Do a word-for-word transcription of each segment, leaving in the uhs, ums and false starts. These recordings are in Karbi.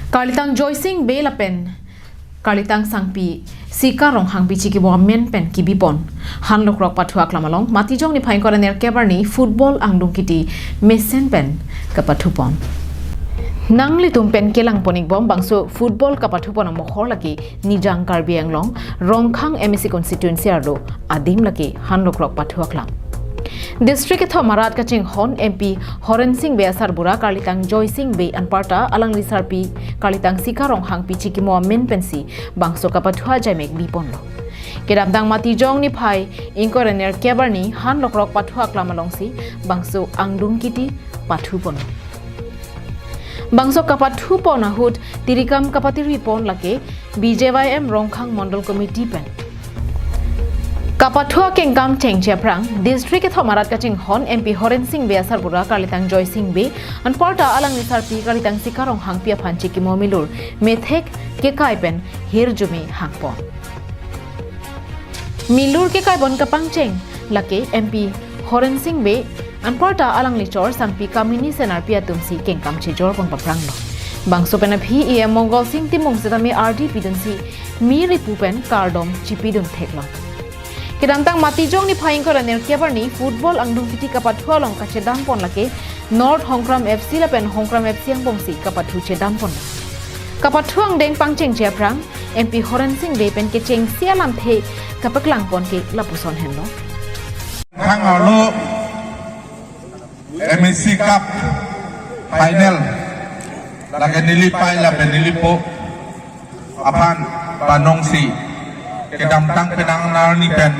Karlitang Joysing Bey lapen Karlitang Sangpi Sika Ronghangpi chikimo amen pen kibipon Hanlokrok Pathu Aklam along Matijong niphai ingkoi ra nerkep arni football angdung kiti mesen pen kapathupon. Nanglitum pen kelangpon-ikbom bangso football kapathupon amohor lake Nijang Karbi Anglong, Rongkhang M A C constituency arlo adim lake Hanlokrok Pathu Aklam. District kethom arat kachinghon M P Horensing Bey asarbura Karlitang Joysing Bey anparta alangli sarpi Karlitang Sika Ronghangpi chikimo amen pensi bangso kapathu ajaimek biponlo. Kedamtang Matijong niphai ingkoi ra nerkep arni Hanlokrok Pathu Aklam alongsi bangso angdung kiti pathupon. Bangso kapathupon ahut tirikam kapatiripon lake B J Y M Rongkhang Mondol Committee pen. Kapathu akengkam chengche aphrang, district kethom arat kachinghon M P Horensing Bey asarbura Karlitang Joysing Bey anparta alangli sarpi Karlitang Sika Ronghangpi aphan chikimo milur methek kekai pen hirjume hangpon. Milur kekaipon kapangcheng lake M P Horensing Bey anparta alangli chor Sangpi Kamini Senarpi atumsi kengkam chejorpon paphranglo. Bangso pen aphi E M Mongolsing Timung setame ardi pidunsi mir ipu pen kardom chipidun theklong. Kedamtang Matijong niphai ingkoi ra nerkep arni football angdung kiti kapathu along kachedampon lake North Hongkram F C lapen Hongkram F C angbongsi kapathu chedampon. Kapathu angdeng pangchengche aphrang M P Horensing Bey pen kechengsi alamthe kapaklangpon ke lapuson henlo. Hang arlo M A C Cup final lake nelipei lapen nelipo aphan panongsi kedamtang penang arni pen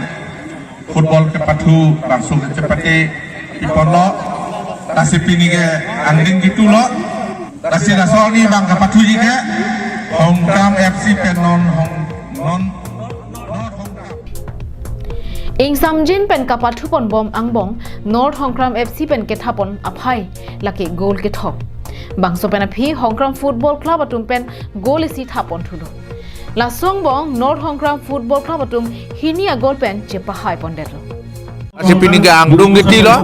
football kepathu bangso kechepate iponlo, lasi pini ke angdeng kitulo, lasi laso arni bang kepathuji ke Hongkram F C pen non Hong non North Hongkram. Ingsamjin pen kapathuponbom angbong North Hongkram F C pen kethapon aphai lake goal kethom. Bangso pen aphi Hongkram Football Club atum pen goal isi thapon thulo. Laso angbong North Hongkram Football Club atum hini a-goal pen chepahaipondetlo. Lasi pini ke angdung kitilo.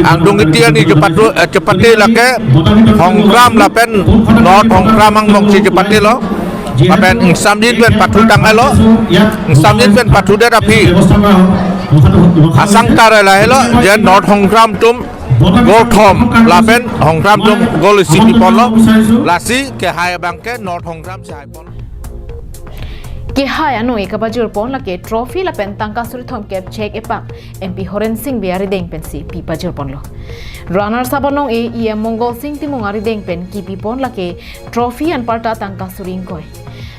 Angdung kiti arni chepatu, eh, chepate lake Hongkram lapen North Hongkram angbongsi chepatelo. Lapen ingsamjin pen pathu tanglo. Ingsamjin pen pathudet aphi asang tare lahelo je North Hongkram atum goal thom lapen Hongkram atum goal isi piponlo. Lasi kehai abangke North Hongkram si haipon. Kehai anong-e kapajirpon lake trophy lapen tangka suri thomkep chek epak M P Horensing Bey arideng pensi pipajirponlo. Runners up anong-e E M Mongolsing Timung arideng pen kipipon lake trophy anparta tangka suri ingkoi.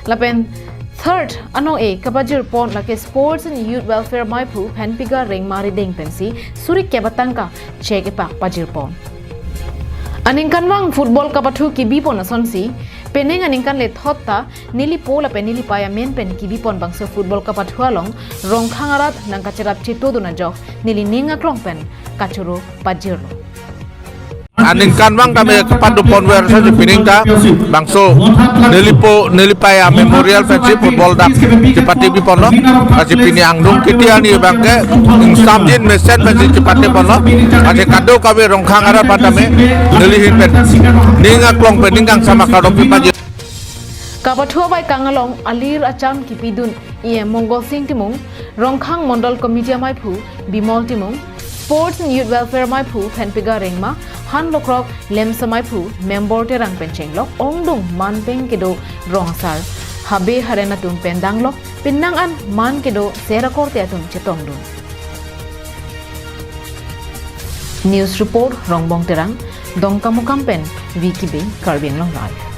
Lapen third anong-e kapajirpon lake Sports and Youth Welfare maiphu Phenpiga Rengma arideng pensi suri kep atangka chek epak pajirpon. Aningkanvang football kapathu kibipon asonsi, penang aningkan lethot ta nelipo lapen nelipei amen pen kibipon bangso football kapathu along Rongkhang arat nangkacherap chetodun ajok neli ning aklong pen kachoro pajirlo. Aningkanvang tame kepaduponver saji pining ta bangso nelipo nelipei a-memorial pensi football dak chepate biponlo. Lasi pini angdung kiti arni abangke ingsamjin mesen pensi chepate ponlo. Lasi kadokave Rongkhang arat aphan tame neli ahin pen ning aklong pen ning kangsam akardom pipajir. Kapathu abaikang along alir acham kipidun E M Mongolsing Timung, Rongkhang Mondol Committee amaiphu Bimol Timung, Sports and Youth Welfare amaiphu Phenpiga Rengma, Hanlokrok Lemsa amaiphu Membor Terang pen chenglok ongdung man pen kedo rong asar, habe haren atum pen danglok penang an man kedo sera korte atum chetongdun. News report Rongbong Terang, Dongkamukam pen Vicky Bey, Karbi Anglong Live.